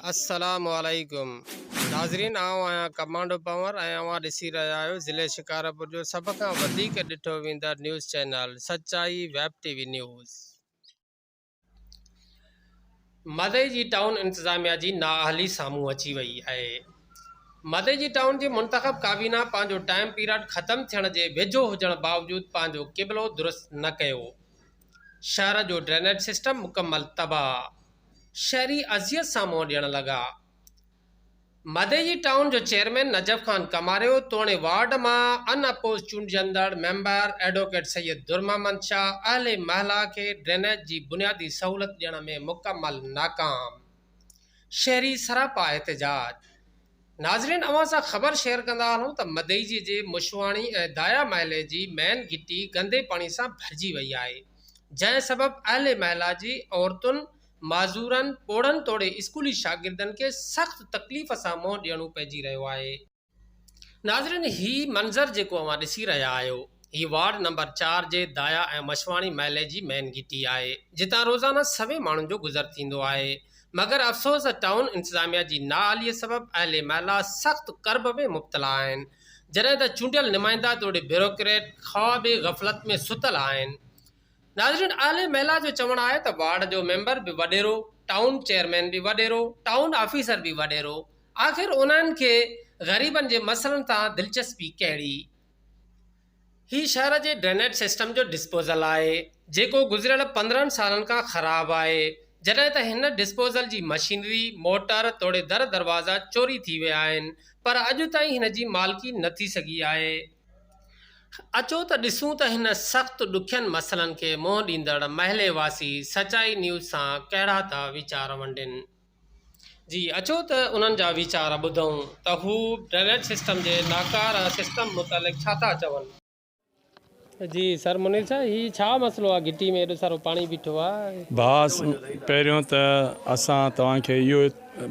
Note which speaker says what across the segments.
Speaker 1: السلام عليڪم ناظرين آئون آهيان ڪمانڊو پنور ۽ اوهان ڏسي رهيا آهيو ضلعي شڪارپور جو سڀ کان وڌيڪ ڏٺو ويندڙ news channel Sachai web T V news. Madeji town انتظاميا جي نااهلي سامهون اچي وئي آهي. مدئجي ٽائون جي منتخب ڪابينا پنهنجو ٽائيم پيريڊ ختم ٿيڻ جي ويجهو هجڻ باوجود پنهنجو قبلو درست نه ڪيو. شهر جو ڊرينيج سسٽم مڪمل تباهه. شهري اذيت سان منهن ڏيڻ لڳا. مدئجي ٽائون جو چيئرمين نجف خان ڪماريو توڻي وارڊ مان ان اپوز چونڊجندڙ ميمبر ايڊووڪيٽ سيد درمحمد شاهه اهل محلا کي ڊرينيج جي بنيادي سهولت ڏيڻ ۾ مڪمل ناڪام. شهري سراپا احتجاج. ناظرين اوهان سان خبر شيئر ڪندا هلون ته مدئجي جي مشواڻي ۽ دايا محلي جي مين گهٽي گندي پاڻي سان ڀرجي وئي آهي جنهن سبب اهل محلا جي عورتن، معذورن، پوڙهن توڙي اسڪولي شاگردن کي سخت تڪليف سان منهن ڏيڻو پئجي رهيو آهي. ناظرين هي منظر جيڪو اوهان ڏسي رهيا آهيو هي وارڊ نمبر چار جي دايا ۽ مشواڻي محلي جي مين گهٽي آهي جتان روزانه سوين ماڻهن جو گذر ٿيندو آهي مگر افسوس ته ٽائون انتظاميا جي نااهلي سبب اهل محلا سخت ڪرب ۾ مبتلا آهن جڏهن ته چونڊيل نمائندا توڙي بيوروڪريٽ خواب غفلت ۾ ستل آهن ناظرين اهل محلا جو چوڻ آهي ته وارڊ جو ميمبر به وڏيرو، ٽائون چيئرمين به وڏيرو، ٽائون آفيسر به وڏيرو، آخر انهن کي غريبن جي مسئلن سان دلچسپي ڪهڙي؟ هي شهر جي ڊرينيج سسٽم جو ڊسپوزل آهي جيڪو گذريل 15 سالن کان خراب آهي جڏهن ته هن ڊسپوزل جي مشينري، موٽر توڙي در دروازا چوري ٿي ويا آهن پر اڄ تائين هن جي مالڪي نه ٿي سگهي آهي. اچو ته ڏسون ته هن سخت ڏکين مسئلن کي منهن ڏيندڙ محلي واسي سچائي نيوز سان ڪهڙا ٿا ويچار ونڊين. جي اچو ته انهن جا ويچار ٻڌون ته هو ڊرينيج سسٽم جي ناڪاره سسٽم متعلق ڇا ٿا چون. جي سر منير صاحب هي ڇا مسئلو آ گهٽي ۾ ايڏو سارو پاڻي بيٺو آ.
Speaker 2: ڀاء پهريون ته اسان توهان کي اهو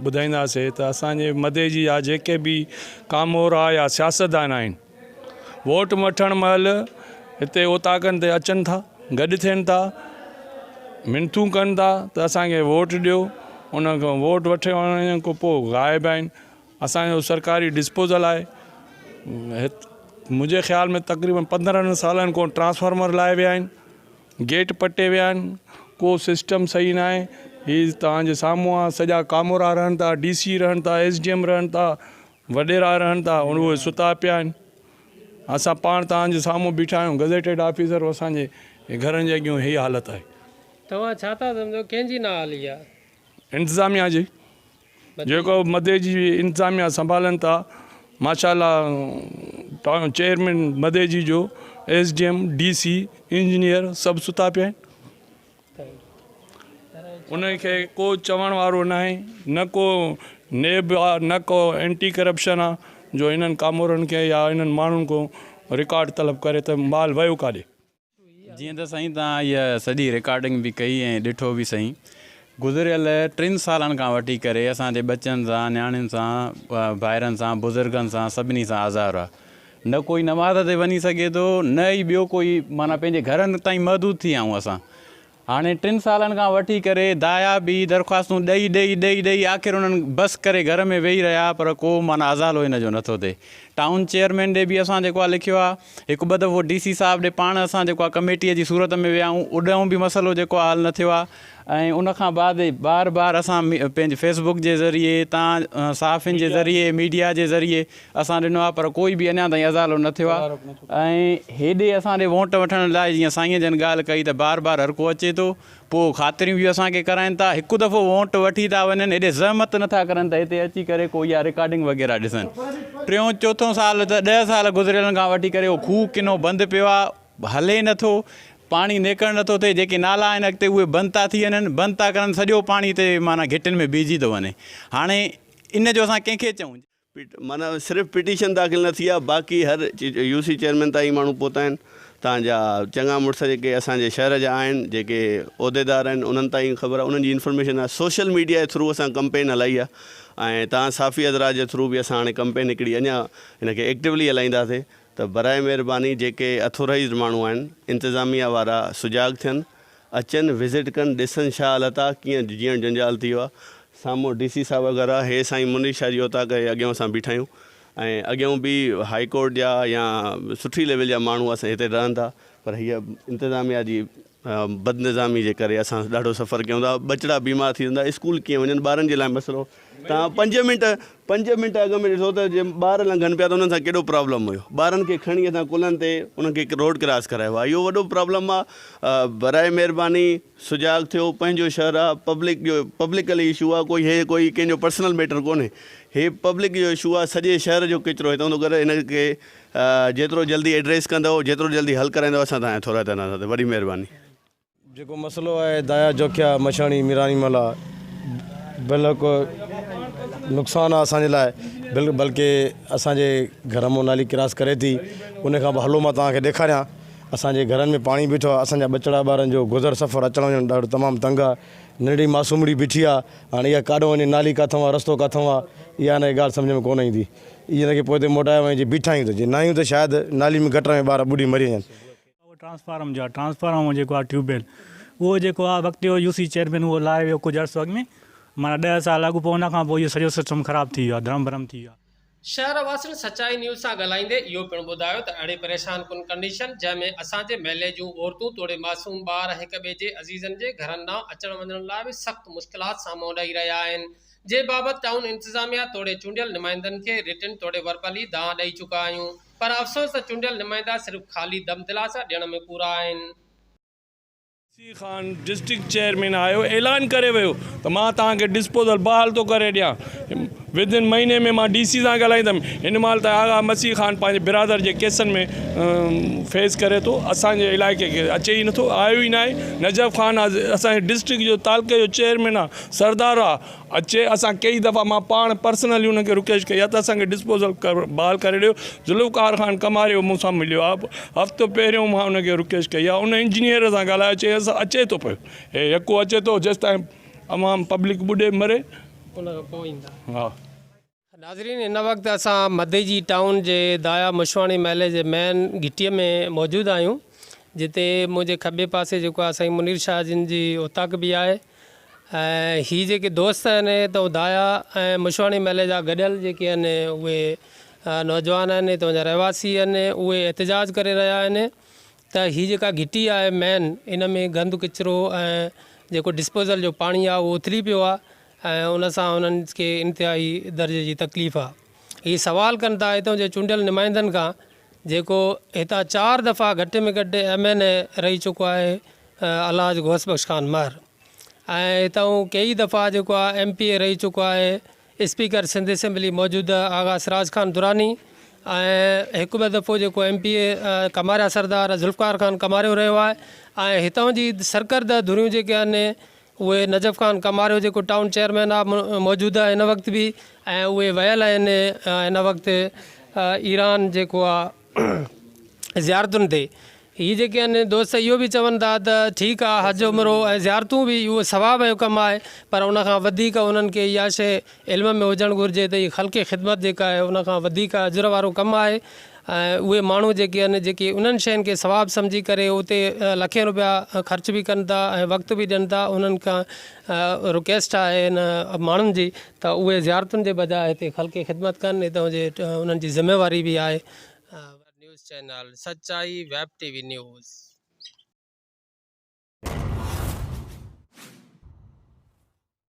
Speaker 2: ٻڌائينداسي ته اسان جي مدئجي جا جيڪي به ڪامورا يا سياستدان آهن ووٽ وٺڻ مهل هتي اوطاقن تي اچن ٿا گڏ ٿين ٿا منٿون ڪن ٿا ته اسان کي ووٽ ڏيو ان کان ووٽ وٺي وڃڻ کان پوء غائب آهن اسان جو سرڪاري ڊسپوزل آهي منهنجي خيال ۾ تقريبن 15 سالن کان ٽرانسفارمر لائي ويا آهن گيٽ پٽي ويا آهن ڪو سسٽم صحيح ناهي هي توهان جي سامهون آهي سڄا ڪامورا رهن ٿا ڊي سي رهن ٿا ايس ڊي ايم رهن ٿا وڏيرا رهن ٿا اهي ستا پيا آهن اسان پاڻ توهان جي سامهون بيٺا آهيون گزيٽيڊ آفيسر اسان جي گهرن جي اڳيون هي حالت آهي.
Speaker 1: توهان ڇا ٿا سمجهو ڪنهن جي نااهلي آهي؟
Speaker 2: انتظاميا جي جيڪو مدي جي انتظاميا سنڀالن ٿا ماشاء الله چيئرمين مدي جي جو S D M D C engineer سڀ ستا پيا آهن. انهن کي ڪو چوڻ وارو ناهي نه ڪو نيب آ نه ڪو اينٽي ڪرپشن آ جو انهن ڪامورن کي يا انهن ماڻهن کان رڪارڊ طلب ڪري ته مال ويو ڪاڏي.
Speaker 3: جيئن ته سائين توهان اها سڄي رڪارڊنگ به ڪئي ۽ ڏٺو به سائين گذريل ٽن سالن کان وٺي ڪري اسان جي ٻچن سان نياڻين سان ڀائرن سان بزرگن سان سڀني سان آزار آ نه ڪوئي نماز تي وڃي سگهي ٿو نه ئي ٻيو ڪوئي معنيٰ پنهنجي گهرن تائين محدود ٿي آيون اسان هاڻي ٽن سالن کان وٺي ڪري دايا به درخواستون ڏئي ڏئي ڏئي ڏئي آخر انهن بس ڪري گهر ۾ ويهي رهيا پر ڪو معنيٰ ازالو ان جو نٿو ٿئي ٽائون چيئرمين ڏي به اسان جيڪو آهي لکيو آهي هڪ ٻه دفعو ڊي سي صاحب ڏي پاڻ اسان جيڪو آهي ڪميٽيء جي صورت ۾ ويا آهيون اڏهون به مسئلو جيڪو آهي حل نه ٿيو آهي ۽ ان کان بعد بار بار اسان پنهنجي فيس بڪ جي ذريعي تان صحافين جي ذريعي ميڊيا جي ذريعي اسان ڏنو آهي پر ڪوئي به اڃا تائين ازالو نه ٿيو آهي ۽ هيڏي اسان ڏي ووٽ وٺڻ لاء جيئن سائينء جن ڳالهه ڪئي ته بار بار هر ڪو اچي ٿو پوء خاطريون به اسان کي ڪرائين ٿا هڪ دفعو ووٽ وٺي ٿا وڃن هيڏي زحمت نه ٿا ڪرن ته هتي اچي ڪري ڪو اها رڪارڊنگ وغيره ڏسن ٽيون چوٿون سال ته ڏهه سال گذريلن کان وٺي ڪري اهو کوهه ڪنو بند پيو آهي هلي نه ٿو پاڻي نيڪرڻ نه ٿو ٿئي جيڪي نالا آهن اڳتي اهي بند ٿا ٿي وڃن بند ٿا ڪرن سڄو پاڻي هتي معنيٰ گهٽين ۾ بيهجي ٿو وڃي هاڻي ان جو اسان ڪنهن کي چئون.
Speaker 4: معنيٰ صرف پٽيشن داخل نه ٿي آهي باقي هر يو سي چيئرمين تائين ماڻهو پهتا آهن تان جا چڱا مڙس جيڪي اسان جي شهر جا آهن جيڪي عهديدار آهن انهن تائين خبر آهي انهن جي انفارميشن آهي سوشل ميڊيا جي ٿرو اسان ڪمپين هلائي آهي ۽ تان صحافي حضرات جي ٿرو به اسان هاڻي ڪمپين هڪڙي اڃا هن کي ايڪٽولي هلائينداسي ته برائي مهرباني جيڪي اٿورائيزڊ ماڻهو آهن انتظاميا وارا سجاڳ ٿين اچن وزٽ ڪن ڏسن ڇا حالت آ ڪيئن جيئڻ جنجال ٿي ويو آ. سامهون ڊي سي صاحب جو گهر آهي. هي سائين منير شاهه جي اوطاق جي اڳيان اسان بيٺا آهيون ۽ اڳيان به هائي ڪورٽ جا يا سٺي ليول جا ماڻهو اسان هتي رهن ٿا پر هيء انتظاميا جي بدنظامي جي ڪري اسان ڏاڍو سفر ڪيون ٿا. ٻچڙا بيمار ٿي وڃن ٿا، اسڪول ڪيئن وڃن، ٻارن جي لاء مسئلو. توهان پنج منٽ پنج منٽ اڳ ۾ ڏٺو ته جي ٻار لنگهن پيا ته انهن سان ڪيڏو پرابلم هيو. ٻارن کي کڻي اسان ڪلهن تي انهن کي روڊ ڪراس ڪرايو آهي. اهو وڏو پرابلم آهي. برائي مهرباني سجاڳ ٿيو. پنهنجو شهر آهي، پبلڪ جو پبلڪلي اشو آهي. ڪوئي هي ڪوئي ڪنهن جو پرسنل ميٽر ڪونهي. هي پبلڪ جو اشو آهي. سڄي شهر جو ڪچرو هتان ٿو ڪري. هن کي جيترو جلدي ايڊريس ڪندؤ، جيترو جلدي حل ڪرائيندؤ اسان توهان جا ٿورائتا رهنداسين. وڏي مهرباني.
Speaker 5: جيڪو مسئلو آهي دايا جوکيا مشاڻي ميراني محلا بلڪ نقصان آهي اسان جي لاء بلڪه اسان جي گهر مون نالي ڪراس ڪري ٿي ان کان پوء هلو مان توهان کي ڏيکاريان اسان جي گهرن ۾ پاڻي بيٺو آهي اسان جا ٻچڙا ٻارن جو گذر سفر اچڻ وڃڻ ڏاڍو تمام تنگ آهي ننڍڙي معصومڙي بيٺي آهي هاڻي اها ڪاڏو وڃي نالي ڪاٿئون آهي رستو ڪاٿئون آهي اها هن کي ڳالهه سمجهه ۾ ڪونه ايندي ان کي پوئتي موٽايو وڃي جي بيٺا آهيون ته جي نه آهيون ته شايد نالي ۾ گٽر ۾ ٻار ٻڏي مري وڃن.
Speaker 6: اهو ٽرانسفارم جو آهي ٽرانسفارم جيڪو آهي ٽيوب ويل اهو جيڪو آهي وقت جو يو سي چيئرمين اهو لائي ويو ڪجهه عرصو اڳ ۾ معنيٰ ڏهه سال اڳ پوء ان کان پوء اهو سڄو سسٽم خراب ٿي ويو آهي درهم برهم ٿي ويو آهي.
Speaker 1: شهر واسين سچائي نيوز سان ڳالهائيندي اهو پڻ ٻڌايو ته اهڙي پريشان ڪن ڪنڊيشن جنهن ۾ اسان جي محلي جون عورتون توڙي معصوم ٻار هڪ ٻئي جي عزيزن جي گهرن ڏانهن اچڻ وڃڻ لاء به سخت مشڪلات سامهون ڏئي رهيا آهن جي بابت ٽائون انتظاميا توڙي چونڊيل نمائندن کي رٽن توڙي وربلي دانهن ڏئي چڪا آهيون پر افسوس ته چونڊيل نمائندا صرف خالي دم دلاسا ڏيڻ ۾ پورا آهن.
Speaker 2: سي خان ڊسٽرڪٽ چيئرمين آيو اعلان ڪري ويو ته مان توهان کي ڊسپوزل بحال ٿو ڪري ڏيان ود ان مهيني ۾ مان ڊي سي سان ڳالهائيندم هن مهل ته آغا مسيح خان پنهنجي برادر جي ڪيسن ۾ فيس ڪري ٿو اسان جي علائقي کي اچي ئي نٿو آيو ئي ناهي نجف خان اسان جي ڊسٽرڪٽ جو تعلقي جو چيئرمين آ سردار آ اچي اسان ڪيئي دفعا مان پاڻ پرسنلي ان کي رڪويسٽ ڪئي آ ته اسان کي ڊسپوزل بحال ڪري ڏيو ذوالفقار خان ڪماريو مون سان مليو آ هفتو پهريون مان ان کي رڪويسٽ ڪئي آ ان انجنيئر سان ڳالهايو چي اسان اچي ٿو پيو هي يڪو اچي ٿو جيستائين عوام پبلڪ ٻڏي مري
Speaker 1: ان کان پوء ايندا.
Speaker 2: ها.
Speaker 1: ناظرين هن وقت اسان مدئجي ٽائون جي دايا مشواڻي محلي جي مين گهٽيء ۾ موجود آهيون جتي منهنجي کٻي پاسي جيڪو آهي سائين منير شاهه جن جي اوطاق به آهي ۽ هي جيڪي دوست آهن ته دايا ۽ مشواڻي محلي جا گڏيل جيڪي آهن اهي نوجوان آهن هتان جا رهواسي آهن اهي احتجاج ڪري رهيا آهن ته هي جيڪا گهٽي آهي مين ان ۾ گند ڪچرو ۽ جيڪو ڊسپوزل جو پاڻي آهي اهو اٿلي پيو آهي ۽ ان سان انهن کي انتهائي درجي جي تڪليف آ. هي سوال ڪن ٿا هتان جي چونڊيل نمائندن کان جيڪو هتان چار دفعا گهٽ ۾ گهٽ ايم اين اي رهي چڪو آهي الحاج غوث بخش خان مهر ۽ هتان ڪيئي دفعا جيڪو آ ايم پي اي رهي چڪو آهي اسپيڪر سنڌ اسيمبلي موجوده آغا سراج خان دراني ۽ هڪ ٻه دفعو جيڪو ايم پي اي ڪماريا سردار ذوالفقار خان ڪماريو رهيو آهي ۽ هتان جي سرڪرده ڌريون جيڪي آهن اهي نجف خان ڪماريو جيڪو ٽائون چيئرمين آ موجوده هن وقت به ۽ اهي ويل آهن هن وقت ايران جيڪو آ زيارتن تي هي جيڪي آهن دوست اهو به چون ٿا ته ٺيڪ آ حج عمرو ۽ زيارتون به اهو ثواب جو ڪم آهي پر ان کان وڌيڪ انهن کي اها شيء علم ۾ هجڻ گهرجي ته هي خلق خدمت جيڪا آهي ان کان وڌيڪ اجر وارو ڪم آهي ۽ اهي ماڻهو جيڪي آهن جيڪي انهن شين کي ثواب سمجهي ڪري اتي لکين روپيا خرچ به ڪن ٿا ۽ وقت به ڏين ٿا انهن کان رڪويسٽ آهي ان ماڻهن جي ته اهي زيارتن جي بجاء هتي خلق خدمت ڪن هتان جي انهن جي ذميواري به آهي. News channel Sachai web T V news.